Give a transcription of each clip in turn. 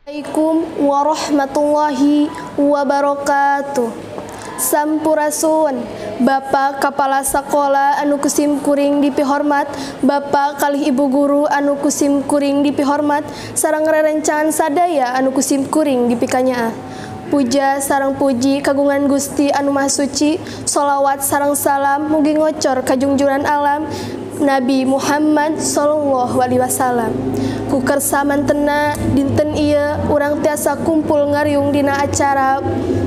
Assalamualaikum warahmatullahi wabarakatuh. Sampurasun Bapak Kepala Sekolah anu kusim kuring dipihormat, Bapak kalih Ibu Guru anu kusim kuring dipihormat, sareng rerencangan sadaya anu kusim kuring dipikanyaah. Puja sareng puji kagungan Gusti anu Maha Suci, sholawat sareng salam mugi ngocor kajungjuran alam Nabi Muhammad sallallahu alaihi wasallam. Ku kersa mantena dinten ieu urang tiasa kumpul ngariung dina acara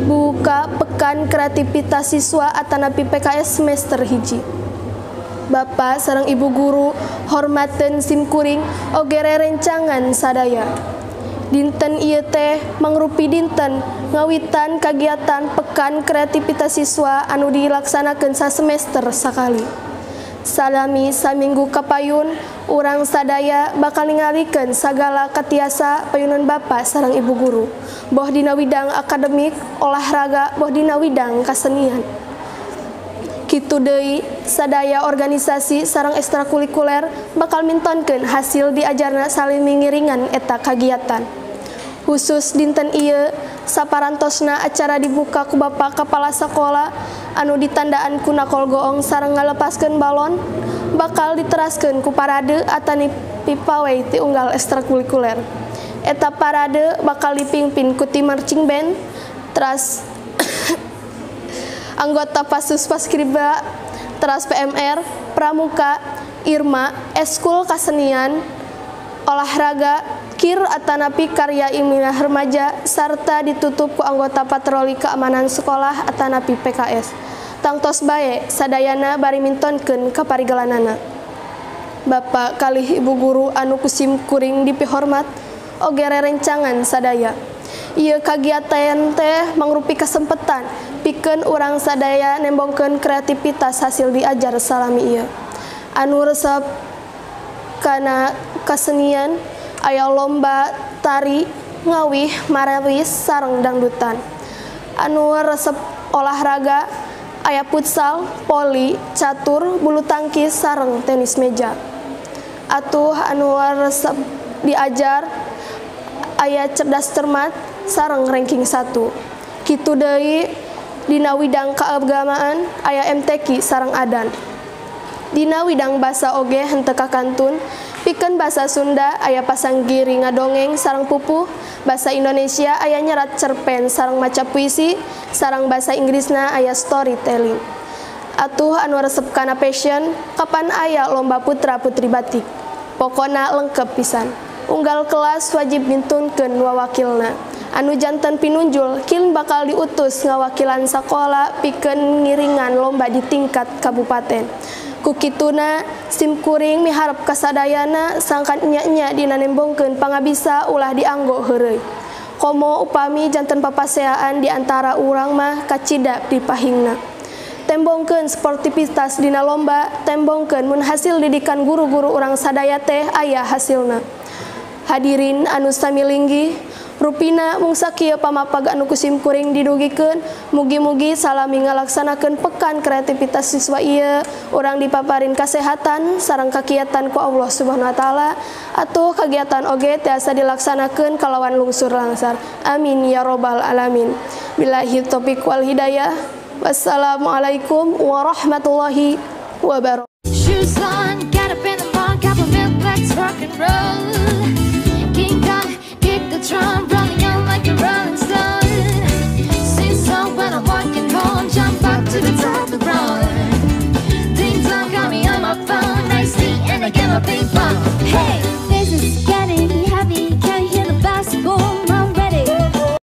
buka pekan kreativitas siswa atanapi PKS semester 1. Bapak sareng Ibu Guru hormateun simkuring oge rerencangan sadaya. Dinten ieu teh mangrupi dinten ngawitan kagiatan pekan kreativitas siswa anu dilaksanakeun sasemester sakali. Salami saminggu kapayun urang sadaya bakal ningalikeun sagala katiasa payunan Bapak sareng Ibu Guru, boh dina widang akademik, olahraga, boh dina widang kasenian. Kitu deui sadaya organisasi sareng ekstrakurikuler bakal mintonkeun hasil diajarna salimi ngiringan eta kagiatan. Khusus dinten ieu saparantosna acara dibuka ku Bapak Kepala Sekolah anu ditandaan ku nakol goong sareng ngalepaskeun balon, bakal diteraskeun ku parade atanapi pawai ti unggal ekstrakurikuler. Eta parade bakal dipimpin ku tim marching band, teras anggota Pasus Paskibra, teras PMR, Pramuka, Irma, eskul kasenian, olahraga, kir atanapi karya ilmiah remaja, sarta ditutup ku anggota patroli keamanan sekolah atanapi PKS. Tangtos bae sadayana bari mintonkeun kaparigelanana. Bapak kalih Ibu Guru anu kusim kuring dipihormat oge rerencangan sadaya. Ieu kagiatan teh mangrupi kasempetan pikeun urang sadaya nembongkeun kreativitas hasil diajar salami ieu. Anu resep kana kasenian aya lomba tari, ngawih, marawis, sareng dangdutan. Anu resep olahraga aya futsal, poli, catur, bulu tangkis, sareng tenis meja. Atuh anu resep diajar aya cerdas cermat sareng ranking 1. Kitu deui dina widang keagamaan aya MTQ sareng adan. Dina widang basa oge henteu kakantun, pikeun basa Sunda aya pasanggiri ngadongeng sareng pupuh, basa Indonesia aya nyerat cerpen sareng maca puisi, sareng basa Inggrisna aya storytelling. Atuh anu resep kana fashion, kapan aya lomba putra putri batik. Pokona lengkep pisan. Unggal kelas wajib mintunkeun wawakilna. Anu janten pinunjul kin bakal diutus ngawakilan sakola pikeun ngiringan lomba di tingkat kabupaten. Kukituna simkuring miharep kasadayana sangkan nya-nya dina nembongkeun pangabisa ulah dianggo heureuy. Komo upami janten papaseaan di antara urang mah kacida dipahingna. Tembongkeun sportivitas dina lomba, tembongkeun mun hasil didikan guru-guru urang sadaya teh aya hasilna. Hadirin anu sami linggih, rupina mung sakieu pamapag anu kusim kuring didugikeun, mugi-mugi salami ngalaksanakeun pekan kreativitas siswa ieu, urang dipaparin kasehatan sareng kakiatan ku Allah Subhanahu wa taala, atuh kagiatan oge tiasa dilaksanakeun kalawan lungsur langsar. Amin ya robbal alamin. Billahi taufik wal hidayah. Wassalamualaikum warahmatullahi wabarakatuh. Rock and roll. King Kong, kick the drum.